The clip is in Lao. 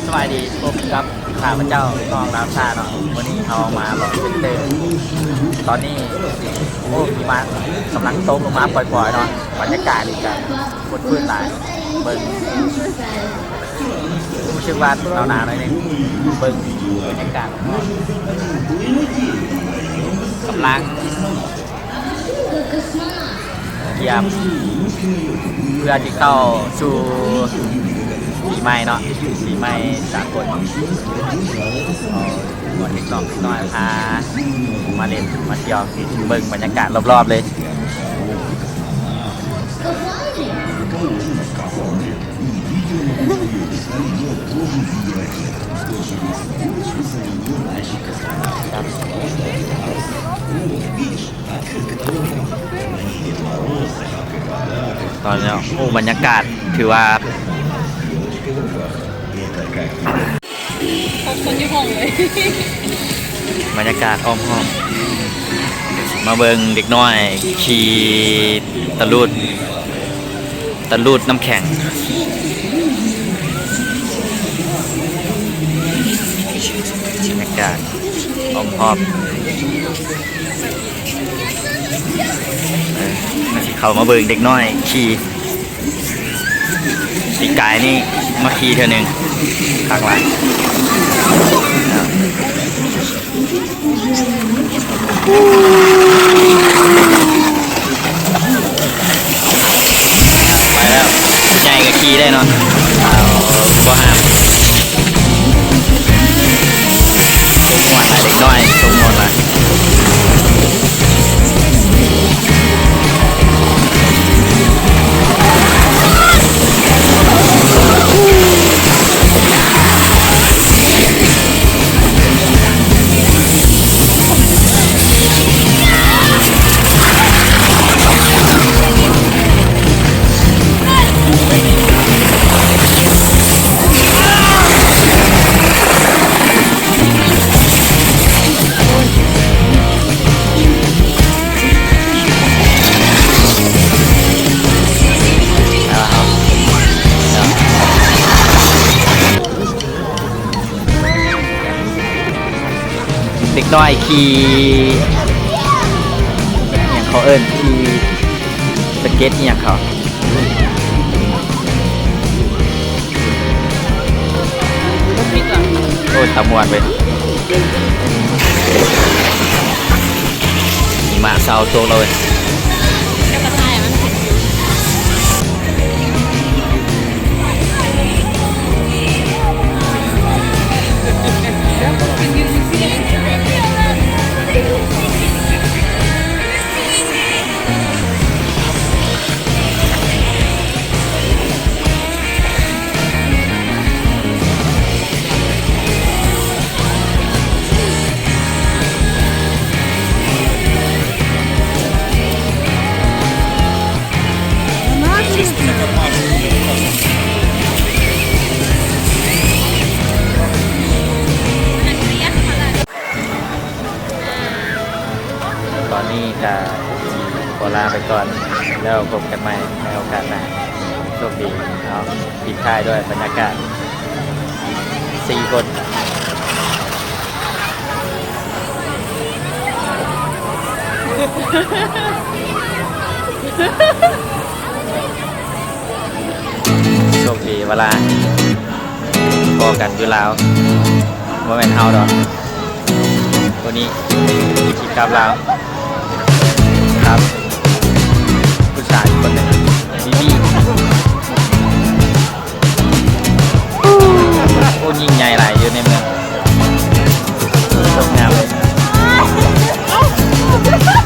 ສະບາຍດີ ພົບກັບຂ້າພະເຈົ້າ ນ້ອງລາວຊາເນາະ. ມື້ນີ້ເຮົາມາເລາະເຊັນເຕີ ຕອນນີ້ ໂອ້ ຫິມະກຳລັງຕົກລົງມາປ່ອຍໆເນາະ. ບັນຍາກາດນີ້ກະ ຄົນຟືນຫຼາຍ ເບິ່ງ ຮູ້ສຶກວ່າໜາວໆໜ້ອຍໜຶ່ງ. ເບິ່ງບັນຍາກາດ ກຳລັງກຽມເພື່ອທີ່ເຂົ້າສູ່ປີໃໝ່ເນາະ ປີໃໝ່ສາກົນ. ເອົາເດັກນ້ອງເດັກນ້ອຍພາມາຫຼິ້ນມາທ່ຽວ ເບິ່ງບັນຍາກາດລອບໆເລີຍ. ຕອນນີ້ ໂອ້ ບັນຍາກາດຖືວ່າ ຄົບຄົນຢູ່ຫ້ອງເລີຍ ບັນຍາກາດອ້ອມຫ້ອງ ມາເບິ່ງເດັກນ້ອຍຂີ່ຕະຫຼູດ ຕະຫຼູດນ້ຳແຂງ. ບັນຍາກາດອ້ອມຮອບ ເອີ ເຮົາຊິເຂົ້າມາເບິ່ງເດັກນ້ອຍຂີ່. ປີກາຍນີ້ມາຂີ່ເທື່ອໜຶ່ງ ຄັກຫຼາຍ. ໄປແລ້ວ ຜູ້ໃຫຍ່ກະຂີ່ໄດ້ເນາະ ບໍ່ຫ້າມ. ມ່ວນຫຼາຍ ເດັກນ້ອຍຊົມມ່ວນຫຼາຍ. ເດັກນ້ອຍຂີ່ ອີ່ຫຍັງເຂົາເອີ້ນ ຂີ່ສະເກັດອີ່ຫຍັງເຂົາ. ໂອ້ຍ ຕາມ່ວນເວີຍ ຫິມະເຊົາຕົກແລ້ວເວີຍ.ຕອນນີ້ກະຂໍລາໄປກ່ອນ ແລ້ວພົບກັນໃໝ່ໃນໂອກາດໜ້າ. ໂຊກດີເນາະ ປິດທ້າຍດ້ວຍບັນຍາກາດສີ່ຄົນ. ໂຊກດີວ່າລະ ພໍ້ກັນຢູ່ລາວ ບໍ່ແມ່ນເຮົາດອກ ໂຕນີ້ທີ່ກັບລາວ ຄັບ ຜູ້ສາວອີກຄົນໜຶ່ງ ບີບີ. ໂອ້ ຍິ່ງໃຫຍ່ຫຼາຍຢູ່ໃນເມືອງ ສວຍງາມເລີຍ.